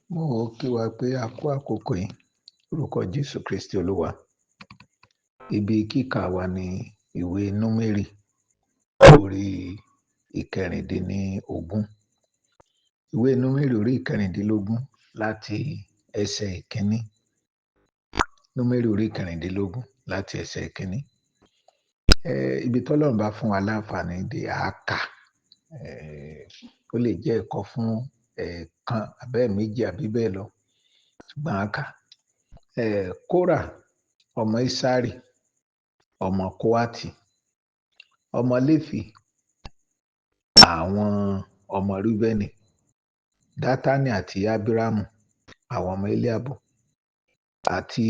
Mo kí wa pé a kú àkókò yìí, orúkọ Jésù Kristi Olúwa. Ibi kíkà wa ni ìwé Númérì orí ìkẹrìndínlógún. Ìwé Númérì orí ìkẹrìndínlógún láti ẹsẹ̀ ìkíní. Númérì orí ìkẹrìndínlógún láti ẹsẹ̀ ìkíní. Ibi tọ́lọ́run bá fún wa láǹfààní dé àá kà. Ó lè jẹ́ ẹ̀kọ́ fún ẹ̀ẹ̀kan àbẹ́ẹ̀méjì àbí bẹ́ẹ̀ lọ, ṣùgbọ́n àá kà. Kórà ọmọ Ísárì, ọmọ Kóátì, ọmọ Léfì, àwọn ọmọ Rúbẹ́nì, Dátánì àti Ábírámù, àwọn ọmọ Élíábù, àti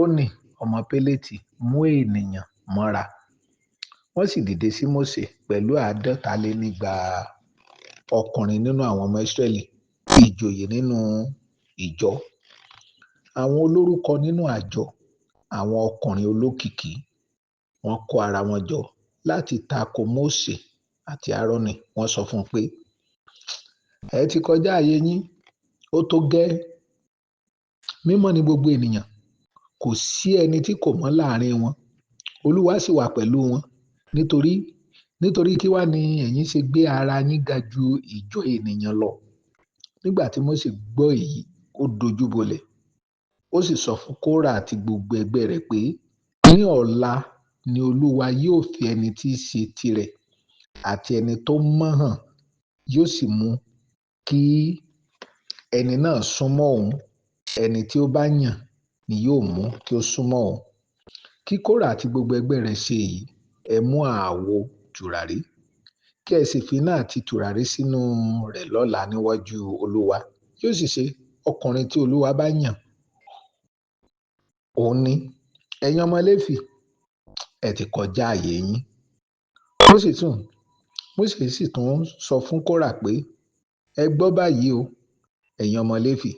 Ónì ọmọ Pélétì mú ènìyàn mọ́ra. Wọ́n sì dìde sí Mósè pẹ̀lú 250 ọkùnrin nínú àwọn ọmọ Ísírẹ́lì, ìjòyè nínú ìjọ, àwọn olórúkọ nínú àjọ, àwọn ọkùnrin olókìkí. Wọ́n kó ara wọn jọ láti tako Mósè àti Árónì. Wọ́n sọ fún un pé, ẹ ti kọjá ààyè yín, ó tó gẹ́. Mímọ́ ni gbogbo ènìyàn, kò sí ẹni tí kò mọ́ láàrin wọn. Olúwa sì wà pẹ̀lú wọn. Nítorí kí wá ni ẹ̀yin ṣe gbé ara yín ga ju ìjọ ènìyàn lọ? Nígbà tí Mósè gbọ́ èyí, ó dojúbolẹ̀. Ó sì sọ fún Kórà àti gbogbo ẹgbẹ́ rẹ̀ pé, ní ọ̀la ni Olúwa yóò fi ẹni tí í ṣe tirẹ̀ àti ẹni tó mọ́ hàn, yóò sì mú kí ẹni náà súnmọ́ òun. Ẹni tí ó bá yàn ni yóò mú kí ó súnmọ́ òun. Kí Kórà àti gbogbo ẹgbẹ́ rẹ̀ ṣe èyí, ẹ mú àwo tùràrí, kí ẹ sì fi iná àti tùràrí sínú rẹ̀ lọ́la níwájú Olúwa. Yóò sì ṣe, ọkùnrin tí Olúwa bá yàn, òun ni. Ẹ̀yin ọmọ Léfì, ẹ ti kọjá ààyè yín. Mósè sì tún sọ fún Kórà pé, ẹ gbọ́ báyìí o, ẹ̀yin ọmọ Léfì,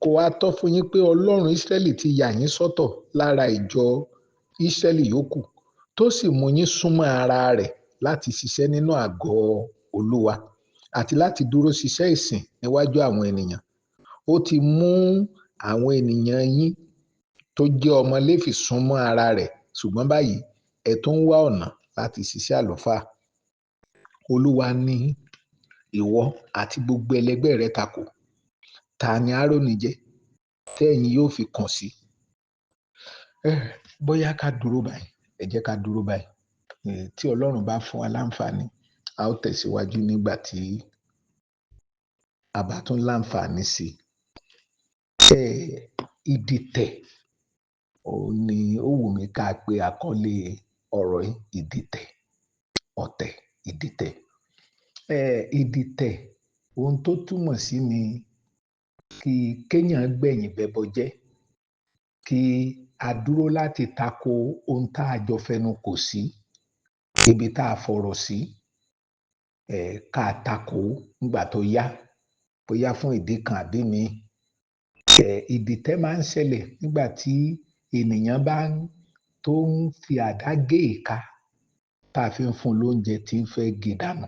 kò wá tọ́ fún yín pé Ọlọ́run Ísírẹ́lì ti yà yín sọ́tọ̀ lára ìjọ Ísírẹ́lì yòókù, tó sì mú yín súnmọ́ ara rẹ̀ láti ṣiṣẹ́ nínú àgọ́ Olúwa àti láti dúró ṣiṣẹ́ ìsìn níwájú àwọn ènìyàn. Ó ti mú àwọn ènìyàn yín tó jẹ́ ọmọ Léfì súnmọ́ ara rẹ̀, ṣùgbọ́n báyìí ẹ tún ń wá ọ̀nà láti ṣiṣẹ́ àlùfáà. Olúwa ní ìwọ àti gbogbo ẹlẹgbẹ́ rẹ takò. Ta ni Árónì jẹ́ tẹ́yin yóò fi kàn sí? Bóyá ká dúró báyìí, ẹ jẹ́ ká dúró báyìí. Tí Ọlọ́run bá fún wa láǹfààní, a ó tẹ̀síwájú nígbà tí a bá tún láǹfààní sí i. Ìdìtẹ̀, òun ni ó wù mí ká pe àkọlé ọ̀rọ̀ yìí, ìdìtẹ̀, ọ̀tẹ̀, ìdìtẹ̀. Ìdìtẹ̀, ohun tó túmọ̀ sí ni kí kéèyàn gbẹ̀yìn bẹbọ jẹ́, kí a dúró láti tako ohun tá a jọ fẹnu kò sí, ibi tá a fọ̀rọ̀ sí, ká tako nígbà tó yá, bóyá fún ìdí kan àbí míì. Ìdìtẹ̀ máa ń ṣẹlẹ̀ nígbà tí ènìyàn bá tó ń fi àdá gé ìka tá a fi ń fún lóúnjẹ tí ń fẹ́ gé dànù.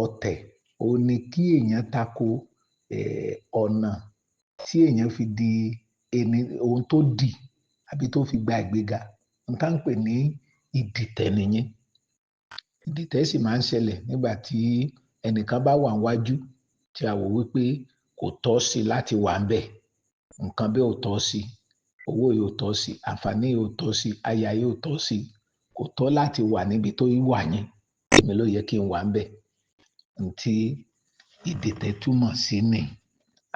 Ọ̀tẹ̀, òun ni kí èèyàn tako ọ̀nà tí èèyàn fi di ẹni, ohun tó dì àbí tó fi gba ìgbéga. Ohun tá ń pè ní ìdìtẹ̀ nìyẹn. Ìdìtẹ̀ sì máa ń ṣẹlẹ̀ nígbà tí ẹnìkan bá wà níwájú tí a wò wípé kò tọ́ sí láti wà ńbẹ̀. Nǹkan bẹ́ẹ̀ ò tọ́ sí, owó yìí ò tọ́ sí, àǹfààní yìí ò tọ́ sí, aya yìí ò tọ́ sí, kò tọ́ láti wà níbi tó wà yẹn. Èmi ló yẹ kí n wà ńbẹ̀. Ohun tí ìdìtẹ̀ túmọ̀ sí ni.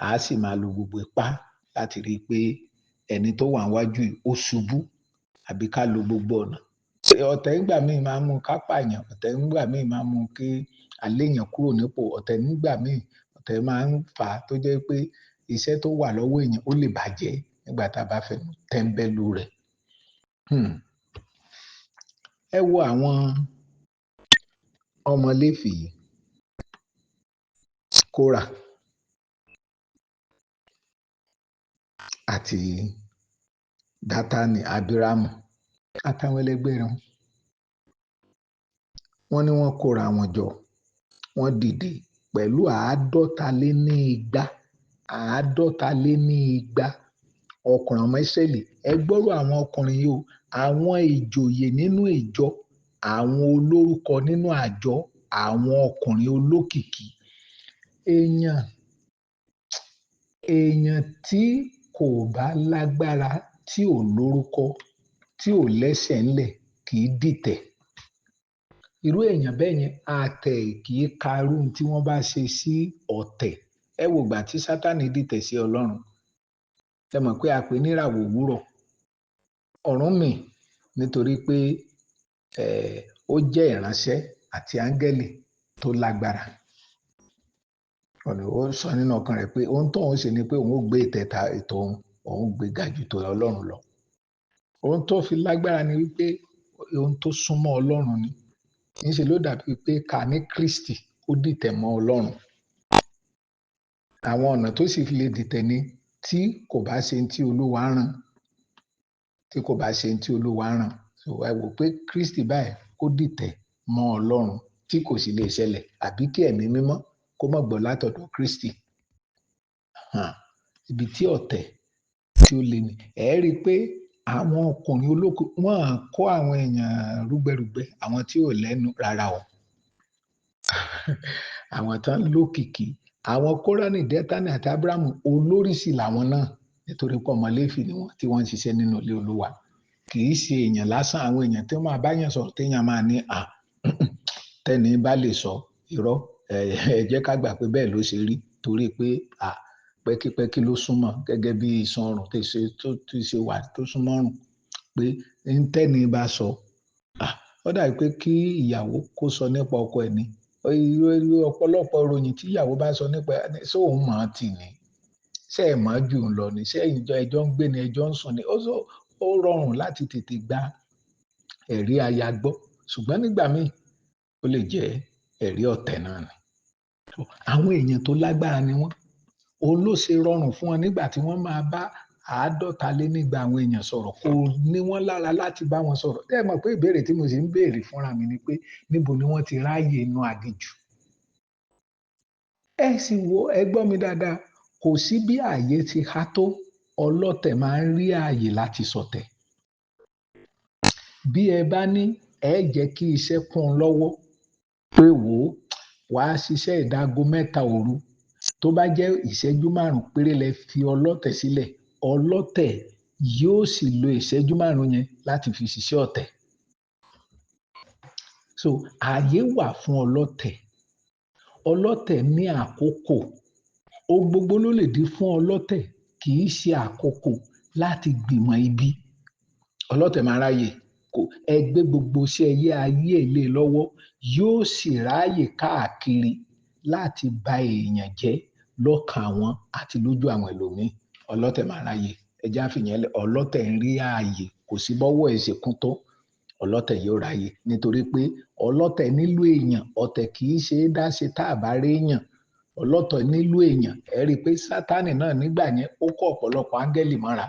A sì máa lo gbogbo ipá láti rí i pé ẹni tó wà níwájú yìí ó ṣubú, àbí ká lo gbogbo ọ̀nà. Ọ̀tẹ̀ ńgbà míì máa ń mú ká pààyàn, ọ̀tẹ̀ ńgbà míì máa ń mú kí a léèyàn kúrò nípò, ọ̀tẹ̀ ńgbà míì, ọ̀tẹ̀ máa ń fà á tó jẹ́ pé iṣẹ́ tó wà lọ́wọ́ èèyàn ó lè bàjẹ́ nígbà tá a bá fẹnu tẹ́ńbẹ́lú rẹ̀. Ẹ wo àwọn ọmọ Léfì yìí, Kórà àti Dátánì, Ábírámù àtàwọn ẹlẹgbẹ́ wọn. Wọ́n ní wọ́n kóra wọn jọ, wọ́n dìde pẹ̀lú 250, 250 ọkùnrin ọmọ Ísírẹ́lì. Ẹ gbọ́rọ̀ àwọn ọkùnrin yìí o, àwọn ìjòyè nínú ìjọ, àwọn olórúkọ nínú àjọ, àwọn ọkùnrin olókìkí. Èèyàn tí kò bá lágbára, tí ò lórúkọ, tí ò lẹ́sẹ̀ ńlẹ̀ kì í dìtẹ̀. Irú èèyàn bẹ́ẹ̀ yẹn, àtẹ̀ kì í ka irú tí wọ́n bá ṣe sí ọ̀tẹ̀. Ẹ wo ìgbà tí Sátánì dìtẹ̀ sí Ọlọ́run. Ẹ mọ̀ pé a pè ní ìràwọ̀ òwúrọ̀. Ọ̀run mì nítorí pé ó jẹ́ ìránṣẹ́ àti áńgẹ́lì tó lágbára. Ọ̀nà ó sọ nínú ọkàn rẹ̀ pé ohun tóun ṣe ni pé òun ó gbé ìtẹ̀ta ètò òun, òun gbé ga ju tó Ọlọ́run lọ. Ohun tó fi lágbára ni wípé ohun tó súnmọ́ Ọlọ́run ni. Níṣe ló dàbí pé ká ní Kristi ó dìtẹ̀ mọ́ Ọlọ́run. Àwọn ọ̀nà tó sì fi lè dìtẹ̀ ni tí kò bá ṣe tí Olúwa rán, tí kò bá ṣe tí Olúwa rán. So ẹ wò pé Kristi báyìí kó dìtẹ̀ mọ́ Ọlọ́run tí kò sì lè ṣẹlẹ̀, àbí kí ẹ̀mí mímọ́ kó má gbọ́ látọ̀dọ̀ Kristi. Ibi tí ọ̀tẹ̀ tí ó le ni. Ẹ rí i pé àwọn ọkùnrin olóko wọ́n kó àwọn èèyàn rúgbẹrúgbẹ, àwọn tí ò lẹ́nu rárá o. Àwọn tán lókìkí, àwọn Kóránì, Dẹ́tánì àti Ábúráhámù olórí sì làwọn náà, nítorí pé ọmọ Léfì ni wọ́n tí wọ́n ń ṣiṣẹ́ nínú ilé Olúwa. Kì í ṣe èèyàn lásán, àwọn èèyàn tí wọ́n máa bá yàn sọ̀rọ̀ téèyàn máa ní à tẹ́ni bá lè sọ irọ́, ẹ jẹ́ ká gbà pé bẹ́ẹ̀ ló ṣe rí, torí pé à pẹ́kípẹ́kí ló súnmọ́ gẹ́gẹ́ bí iṣan ọrùn tó ti ṣe wà tó súnmọ́ ọrùn pé ń tẹ́ni bá sọ, ó dàbí pé kí ìyàwó kó sọ nípa ọkọ ẹ̀ ni. Ọ̀pọ̀lọpọ̀ ìròyìn tí ìyàwó bá sọ nípa ẹ̀, ṣé òun mọ̀ ọ́n tì ní? Ṣé ẹ̀ mọ̀ jù ń lọ ni? Ṣé ẹjọ́ ń gbé ni, ẹjọ́ ń sùn ni? Ó rọrùn láti tètè gba ẹ̀rí aya gbọ́, ṣùgbọ́n nígbà míì ó lè jẹ́ ẹ̀rí ọ̀tẹ̀ náà ni. Àwọn èèyàn tó lágbára ni wọ́n. Òun ló ṣe rọrùn fún wọn nígbà tí wọ́n máa bá 250 àwọn èèyàn sọ̀rọ̀, kò ní wọ́n lára láti bá wọn sọ̀rọ̀. Ẹ mọ̀ pé ìbéèrè tí mo sì ń béèrè fúnra mi ni pé níbo ni wọ́n ti ráàyè inú aginjù? Ẹ sì wo, ẹ gbọ́ mi dáadáa, kò sí bí ààyè ti há tó, ọlọ́tẹ̀ máa ń rí ààyè láti sọ̀tẹ̀. Bí ẹ bá ní ẹ jẹ́ kí iṣẹ́ kún un lọ́wọ́ pé wò ó, wàá ṣiṣẹ́ ìdágo 3 òru, tó bá jẹ́ ìṣẹ́jú 5 péré lẹ fi ọlọ́tẹ̀ sílẹ̀, ọlọ́tẹ̀ yóò sì lo ìṣẹ́jú 5 yẹn láti fi ṣiṣẹ́ ọ̀tẹ̀. So ààyè wà fún ọlọ́tẹ̀. Ọlọ́tẹ̀ ní àkókò. Ohun gbogbo ló lè di fún ọlọ́tẹ̀, kì í ṣe àkókò láti gbìmọ̀ ibi. Ọlọ́tẹ̀ máa ráyè kò ẹ gbé gbogbo iṣẹ́ ayé ayé lé lọ́wọ́, yóò sì ráyè káàkiri láti ba èèyàn jẹ́ lọ́kàn àwọn àti lójú àwọn ẹlòmíì. Ọlọ́tẹ̀ máa ráyè. Ẹ já fìyẹn lẹ̀. Ọlọ́tẹ̀ ń rí ààyè, kò sí bọ́wọ́ ẹ̀ ṣe kún tó. Ọlọ́tẹ̀ yóò ráyè nítorí pé ọlọ́tẹ̀ nílò èèyàn. Ọ̀tẹ̀ kì í ṣe é dá ṣe tá a bá rí èèyàn. Ọlọ́tẹ̀ nílò èèyàn. Ẹ rí i pé Sátánì náà nígbà yẹn ó kó ọ̀pọ̀lọpọ̀ áńgẹ́lì mọ́ra.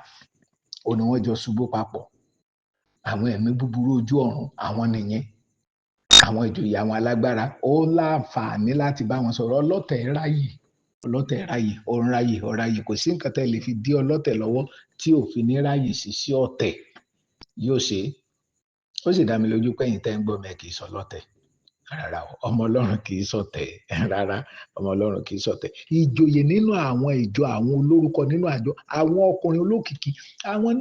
Ó ní wọ́n jọ ṣubú papọ̀. Àwọn ẹ̀mí búburú ojú ọ̀run, àwọn nìyẹn. Àwọn ìjòyè, àwọn alágbára, ó láǹfààní láti bá wọn sọ̀rọ̀. Ọlọ́tẹ̀ ráyè, ọlọ́tẹ̀ ráyè, ó ń ráyè, ó ráyè. Kò sí nǹkan tẹ́ lè fi dí ọlọ́tẹ̀ lọ́wọ́ tí ò fi ní ráyè sí sí ọ̀tẹ̀ yóò ṣe é. Ó sì dá mi lójú pé ẹ̀yin tẹ́ ń gbọ́ mi kì í sọ ọlọ́tẹ̀ rárá o. Ọmọ Ọlọ́run kì í ṣọ̀tẹ̀ rárá. Ọmọ Ọlọ́run kì í ṣọ̀tẹ̀. Ìjòyè nínú àwọn ìjọ, àwọn olórúkọ nínú àjọ, àwọn ọkùnrin olókìkí, àwọn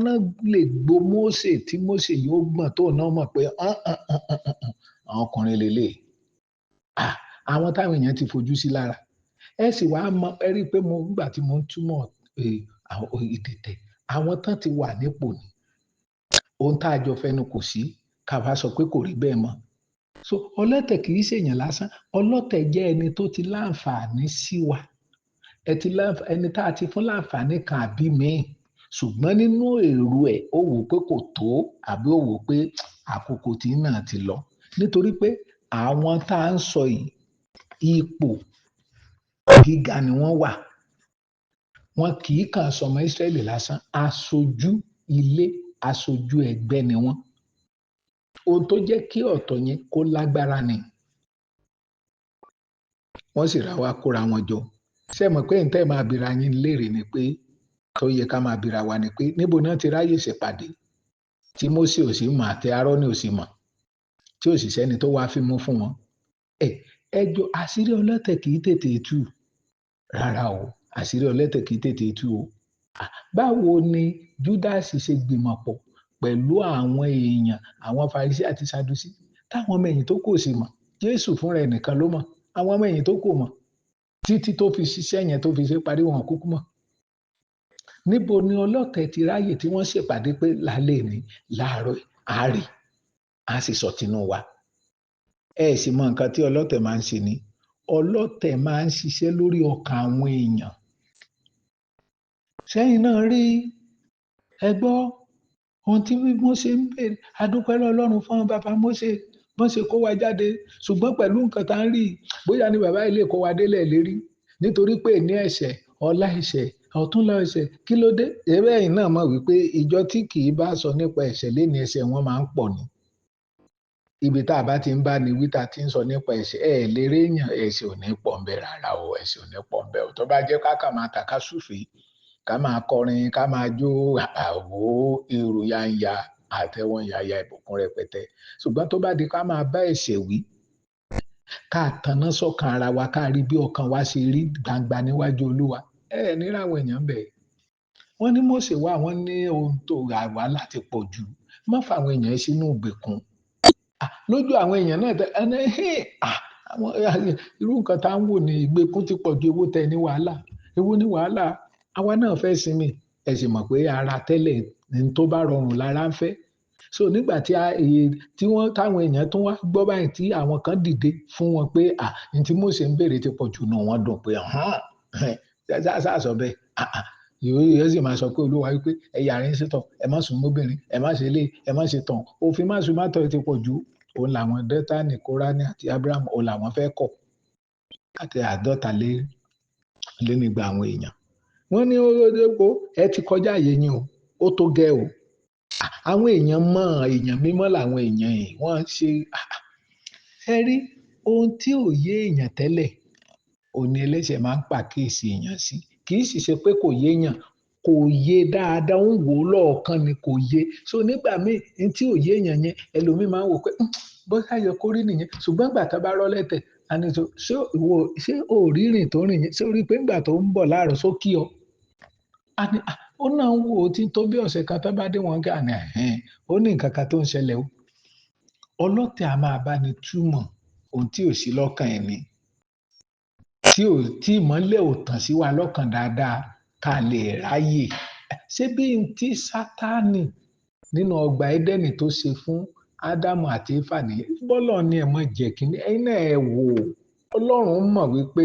náà lè gbó Mósè tí Mósè yóò gbọ̀n tó náà mọ̀ pé àwọn ọkùnrin lélẹ̀. Àwọn táwọn èèyàn ti fojú sí lára. Ẹ sì wá mọ̀, ẹ rí i pé mo nígbà tí mo ń túmọ̀ ìdìtẹ̀, àwọn tán ti wà nípò ni. Ohun tá a jọ fẹnu kò sí, ká wá sọ pé kò rí bẹ́ẹ̀ mọ́. So ọlọ́tẹ̀ kì í ṣèyàn lásán. Ọlọ́tẹ̀ jẹ́ ẹni tó ti láǹfààní sí wa. Ẹni tá a ti fún láǹfààní kan àbí míì. Ṣùgbọ́n nínú èrò ẹ̀, ó wò pé kò tó àbí ó wò pé àkókò tí náà ti lọ. Nítorí pé àwọn tá a ń sọ yìí, ipò gíga ni wọ́n wà. Wọn kì í kàn sọmọ Ísírẹ́lì lásán. Aṣojú ilé, aṣojú ẹgbẹ́ ni wọ́n. Ohun tó jẹ́ kí ọ̀tọ̀ yẹn kó lágbára ni. Wọ́n sì ra wá kóra wọn jọ. Ṣé mọ̀ pé ǹtẹ́ máa bira yín léèrè ni pé tó yẹ ká máa bira wa ni pé níbo náà ti ráyè ṣèpàdé tí Mósè ò sì mọ̀ àti Áárónì ò sì mọ̀, tí ò sì sẹ́ni tó wáá fi mú fún wọn. Ẹ jọ, àṣírí ọlọ́tẹ̀ kì í tètè tú rárá o, àṣírí ọlọ́tẹ̀ kì í tètè tú o. Báwo ni Júdásì ṣe gbìmọ̀ pọ̀ pẹ̀lú àwọn èèyàn, àwọn Farisí àti Sadusí, táwọn ọmọ ẹ̀yìn tó kù sì mọ̀? Jésù fúnra ẹ̀ nìkan ló mọ̀, àwọn ọmọ ẹ̀yìn tó kù mọ̀ títí tó fi ṣiṣẹ́ yẹn tó fi ṣe parí, wọn kúkú mọ̀. Níbo ni ọlọ́tẹ̀ ti ráyè tí wọ́n ṣèpàdé pé lálẹ́ ní láàárọ̀ àárè á sì sọ tinú wa? Ẹ sì mọ nǹkan tí ọlọ́tẹ̀ máa ń ṣe ni. Ọlọ́tẹ̀ máa ń ṣiṣẹ́ lórí ọkàn àwọn èèyàn. Sẹ́yìn náà rí, ẹ gbọ́ ohun tí Mósè ń béèrè. Adúpẹ́ lọ́wọ́ Ọlọ́run fún bàbá Mósè, bọ́n ṣe kó wa jáde. Ṣùgbọ́n pẹ̀lú nǹkan tá ń rí, bóyá ni bàbá ilé kó wa délẹ̀ lérí, nítorí pé ní ẹ̀ṣẹ̀, ọlá ẹ̀ṣẹ̀, ọ̀túnla ẹ̀ṣẹ̀, kí ló dé? Ẹ̀rẹ́ ẹ̀yin náà mọ̀ wípé ìjọ tí kì í bá sọ nípa ẹ̀ṣẹ̀ léni ẹ̀ṣẹ̀ wọn máa ń pọ̀ ni. Ibi tá a bá ti ń bá ni wí tá a ti ń sọ nípa ẹ̀ṣẹ̀, ẹ̀ lérè èèyàn, ẹ̀ṣẹ̀ ò ní pọ̀ ńbẹ̀ rárá o, ẹ̀ṣẹ̀ ò ní pọ̀ ńbẹ̀ o. Tó bá jẹ́ ká kà máa tàka súfèé, ká máa kọrin, ká máa jó, àwò èrò yanya, àtẹ̀wọ̀n yanya, ìbùkún rẹpẹtẹ. Ṣùgbọ́n tó bá di ká máa bá ẹ̀ṣẹ̀ wí, ká tanná sọ́kàn ara wa, ká rí bí ọkàn wa ṣe rí gbangba níwájú Olúwa, ẹ ní ráwọn èèyàn bẹ̀. Wọ́n ní Mósè wá, wọ́n ní ohun tó rà wá láti pọ̀ jù, má fa àwọn èèyàn sínú ìgbèkùn. Lójú àwọn èèyàn náà tẹ ẹni àwọn irú nǹkan tá à ń wò ní ìgbèkùn ti pọ̀ ju, ewu tẹ ní wàhálà, ewu ní wàhálà, àwa náà fẹ́ sinmi. Ẹ sì mọ̀ pé ara tẹ́lẹ̀ ní tó bá rọrùn lára ń fẹ́. So nígbà tí tí wọ́n táwọn èèyàn tún wá gbọ́ báyìí tí àwọn kan dìde fún wọn pé ní tí Mósè ń béèrè ti pọ̀ jù, nù wọ́n dùn pé ṣáà sọ bẹ́ẹ̀. Yóò sì máa sọ pé Olúwa wípé ẹ yàrá ń ṣètọ̀, ẹ má sùn mọ́bìnrin, ẹ má ṣe lé, ẹ má ṣe tàn, òfin má sùn má tọ̀ ti pọ̀ jù. Òun làwọn Dẹ́tánì, Kóránì àti Abraham, òun làwọn fẹ́ kọ̀ àti 150 àwọn èèyàn. Wọ́n ní ó ẹ ti kọjá àyè yín o, ó tó gẹ́ o. Àwọn èèyàn mọ̀, èèyàn mímọ́ làwọn èèyàn yìí, wọ́n ṣe ẹ rí ohun tí ò yé èèyàn tẹ́lẹ̀, òní ẹlẹ́ṣẹ̀ máa ń pàkíyèsí èèyàn sí. Kì í sì ṣe pé kò yé èèyàn, kò yé dáadáa, ń wò ó lọ́ọ̀kan ni kò yé. So nígbà míì ní tí ò yé èèyàn yẹn, ẹlòmíì máa ń wò pé bó ṣáà yẹ kó rí nìyẹn. Ṣùgbọ́n ìgbà tá a bá rọ́ lẹ́tẹ̀, a ní sọ, ṣé ìwọ, ṣé o rí rìn tó rìn yẹn? Ṣé o rí pé ńgbà tó ń bọ̀ láàárọ̀ só kí ọ? A ní, ó náà ń wò ó tí tó bí ọ̀sẹ̀ kan tó bá dé wọn kí àní ẹ̀hẹ́n, ó ní nǹkan kan tó ń ṣẹlẹ̀ o. Ọlọ́tẹ̀ a máa bá ni túmọ̀ ohun tí ò sí lọ́kàn ẹni, tí ìmọ́lẹ̀ ò tàn sí wa lọ́kàn dáadáa ká lè ráyè. Ṣé bí n tí Sátánì nínú ọgbà Édẹ́nì tó ṣe fún Ádámù àti Éfà nìyẹn? Bọ́lọ̀ ni ẹ mọ̀ jẹ́ kí ni, ẹ̀yin náà ẹ wò ó. Ọlọ́run mọ̀ wípé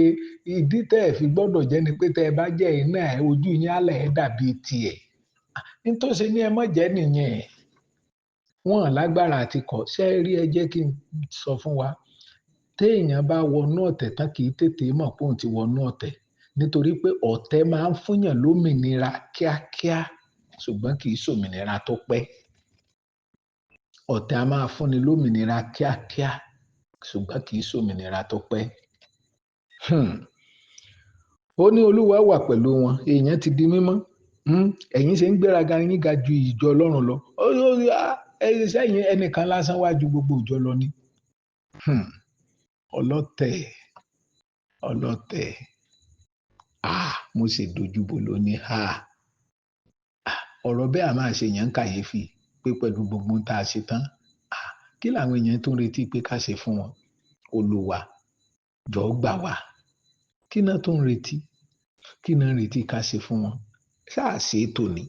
ìdí tẹ́ ẹ fi gbọ́dọ̀ jẹ́ ni pé tẹ́ ẹ bá jẹ́ ẹ̀yin náà ojú yín á lẹ̀ ẹ́ dàbí tiẹ̀. Ní tó ṣe ní ẹ mọ̀ jẹ́ nìyẹn. Wọ́n lágbára àti kọ̀. Ṣé ẹ rí, ẹ jẹ́ kí n sọ fún wa. Téèyàn bá wọnú ọ̀tẹ̀ tán kì í tètè mọ̀ pé òun ti wọnú ọ̀tẹ̀. Nítorí pé ọ̀tẹ̀ máa ń fúnyàn lómìnira kíákíá, ṣùgbọ́n kì í ṣòmìnira tó pẹ́. Ọ̀tẹ̀ a máa fúnni lómìnira kíákíá, ṣùgbọ́n kì í ṣòmìnira tó pẹ́. Ó ní Olúwa wà pẹ̀lú wọn, èèyàn ti di mímọ́. Ẹ̀yin ṣe ń gbéraga yín ga ju ìjọ Ọlọ́run lọ. Sẹ́yìn ẹnìkan lásán wá ju gbogbo ìjọ lọ ni. Ọlọ́tẹ̀, ọlọ́tẹ̀. Mo sì dojúbo lóní. Ọ̀rọ̀ bẹ́ẹ̀ a máa ṣe èèyàn ń kàyéfì pé pẹ̀lú gbogbo ohun tá a ṣe tán. Kí làwọn èèyàn tó ń retí pé ká ṣe fún wọn? Olúwa, jọ̀ọ́ gbà wá. Kí náà tó ń retí? Kí náà ń retí ká ṣe fún wọn? Ṣáà ṣe é tòní.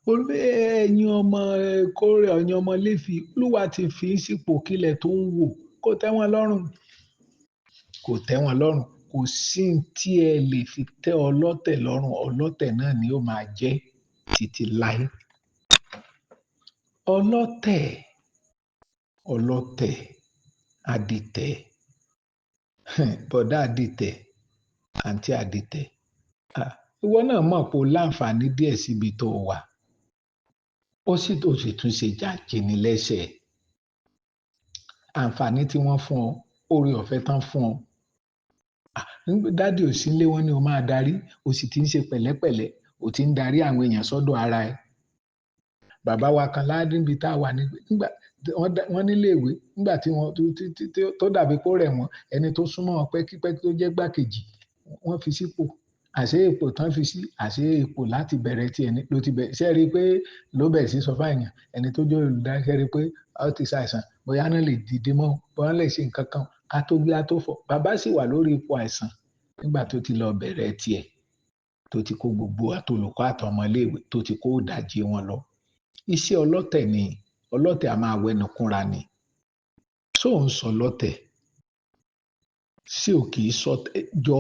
Ẹ̀yin ọmọ Kórè, ẹ̀yin ọmọ Léfì, Olúwa ti fi í sípò kílẹ̀ tó ń wò. Kò tẹ́ wọn lọ́rùn. Kò tẹ́ wọn lọ́rùn. Kò sí tí ẹ lè fi tẹ́ ọlọ́tẹ̀ lọ́rùn. Ọlọ́tẹ̀ náà ni ó máa jẹ́ títí láé. Ọlọ́tẹ̀, ọlọ́tẹ̀, adìtẹ̀, bọ̀dá adìtẹ̀, àǹtí adìtẹ̀. Ìwọ náà mọ̀ pé o láǹfààní díẹ̀ síbi tó wà. Ó sì tún ṣe jàjìnnì lẹ́sẹ̀. Àǹfààní tí wọ́n fún ọ, Oore ọ̀fẹ́ tán fún ọ. Dádì ò sí nílé, wọn ni o máa darí, o sì ti ń ṣe pẹ̀lẹ́pẹ̀lẹ́, o ti ń darí àwọn èèyàn sọ́dọ̀ ara ẹ. Bàbá wa kan níbi tá a wà nígbà wọ́n nílé ìwé, nígbà tí wọ́n tó dàbí kó rẹ̀ wọ́n, ẹni tó súnmọ́ wọn pẹ́kípẹ́kí tó jẹ́ gbàkejì, wọ́n fi sípò. Àṣé ipò tán fi sí, àṣé ipò láti bẹ̀rẹ̀ tí ẹni ló ti bẹ̀rẹ̀. Ṣé ẹ rí i pé ló bẹ̀rẹ̀ sí sọ fún èèyàn, ẹni tó jẹ́ olùdarí, ṣé ẹ rí i pé ó ti ṣàìsàn, bóyá náà lè dìde mọ́, bóyá lè ṣe nǹkan kan, ká tó gbé, á tó fọ̀. Bàbá sì wà lórí ipò àìsàn nígbà tó ti lọ bẹ̀rẹ̀ tiẹ̀, tó ti kó gbogbo àtolùkọ́ àtọmọléèwé, tó ti kó ìdajì wọn lọ. Iṣẹ́ ọlọ́tẹ̀ ni, ọlọ́tẹ̀ a máa wẹnu kúnra ni. Ṣó ń sọ lọ́tẹ̀? Ṣé o kì í sọ jọ?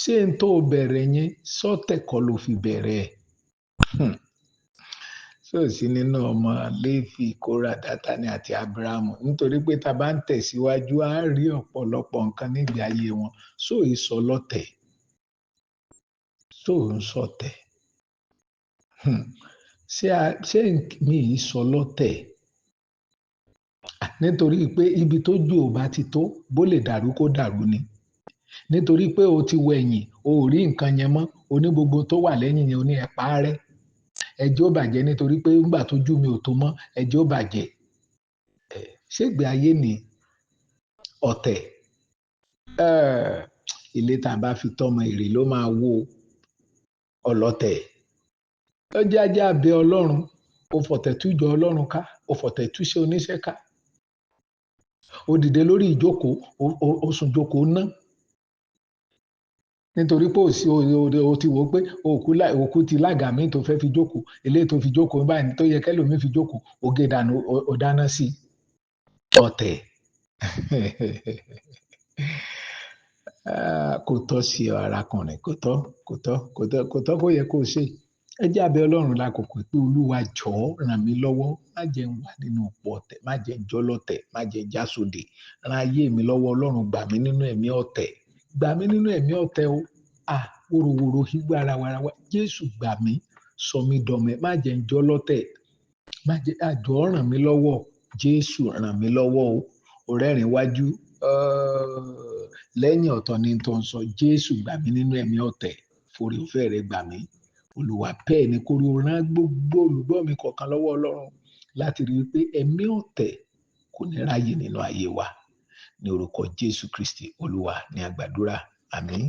Ṣé n tó bẹ̀rẹ̀ yẹn sọ́tẹ̀ kọ́ ló fi bẹ̀rẹ̀ ẹ̀? Ṣé ò sí nínú ọmọ Léfì, Kórà, Dátánì àti Ábúráhámù? Nítorí pé tá a bá ń tẹ̀síwájú, á rí ọ̀pọ̀lọpọ̀ nǹkan nígbà ayé wọn. Ṣó ì sọ lọ́tẹ̀? Ṣó ń sọtẹ̀? Ṣé mi ì sọ lọ́tẹ̀? Nítorí pé ibi tó jù ò bá ti tó, bó lè dàrú kó dàrú ni. Nítorí pé o ti wẹ̀yìn, o ò rí nǹkan yẹn mọ́, o ní gbogbo tó wà lẹ́yìn yẹn, o ní ẹ parẹ́. Ẹjọ́ bàjẹ́ nítorí pé nígbà tó jú mi ò tó mọ́, ẹjọ́ bàjẹ́. Ṣégbé ayé ni ọ̀tẹ̀. Ilé tá a bá fi tọ́mọ èrè ló máa wó ọlọ́tẹ̀. Ó jẹ́ ajá abẹ Ọlọ́run, ó fọ̀tẹ̀ tújọ Ọlọ́run ká, ó fọ̀tẹ̀ túṣe oníṣẹ́ ká. Ó dìde lórí ìjókòó, ó sùn jókòó ná. Nítorí pé o ti wò ó pé òkú ti lága mi tó fẹ́ fi jókòó, eléyìí tó fi jókòó báyìí tó yẹ kẹ́lòmíì fi jókòó, ó gé dànù, ó dáná sí ọ̀tẹ̀. Kò tọ́ sí ọ arákùnrin, kò tọ́, kò tọ́, kò tọ́, kò tọ́ kó yẹ kó ṣe. Ẹ jẹ́ abẹ Ọlọ́run lákòókò pé Olúwa jọ̀ọ́ ràn mí lọ́wọ́, má jẹ́ n wà nínú ipò ọ̀tẹ̀, má jẹ́ n jọlọ́tẹ̀, má jẹ́ n jásòdè. Ran ayé mi lọ́wọ́ Ọlọ́run, gbà mí nínú ẹ̀mí ọ̀tẹ̀. Gbà mí nínú ẹ̀mí ọ̀tẹ̀ o. Wòròwòrò hígbà ara wa ara wa. Jésù gbà mí, sọ mí dọmẹ, má jẹ́ n jọlọ́tẹ̀. Má jẹ́, àjọ ràn mí lọ́wọ́. Jésù ràn mí lọ́wọ́ o. Ọ̀rẹ́rìn wájú, lẹ́yìn ọ̀tọ̀ ni tó ń sọ. Jésù gbà mí nínú ẹ̀mí ọ̀tẹ̀. Forí ọ̀fẹ́ rẹ gbà mí. Olúwa bẹ́ẹ̀ ni kórí o rán gbogbo olùgbọ́ mi kọ̀ọ̀kan lọ́wọ́ Ọlọ́run láti rí i pé ẹ̀mí ọ̀tẹ̀ kò ní ráyè nínú ayé wa. Ní orúkọ Jésù Kristi Olúwa ni a gbàdúrà. Àmín.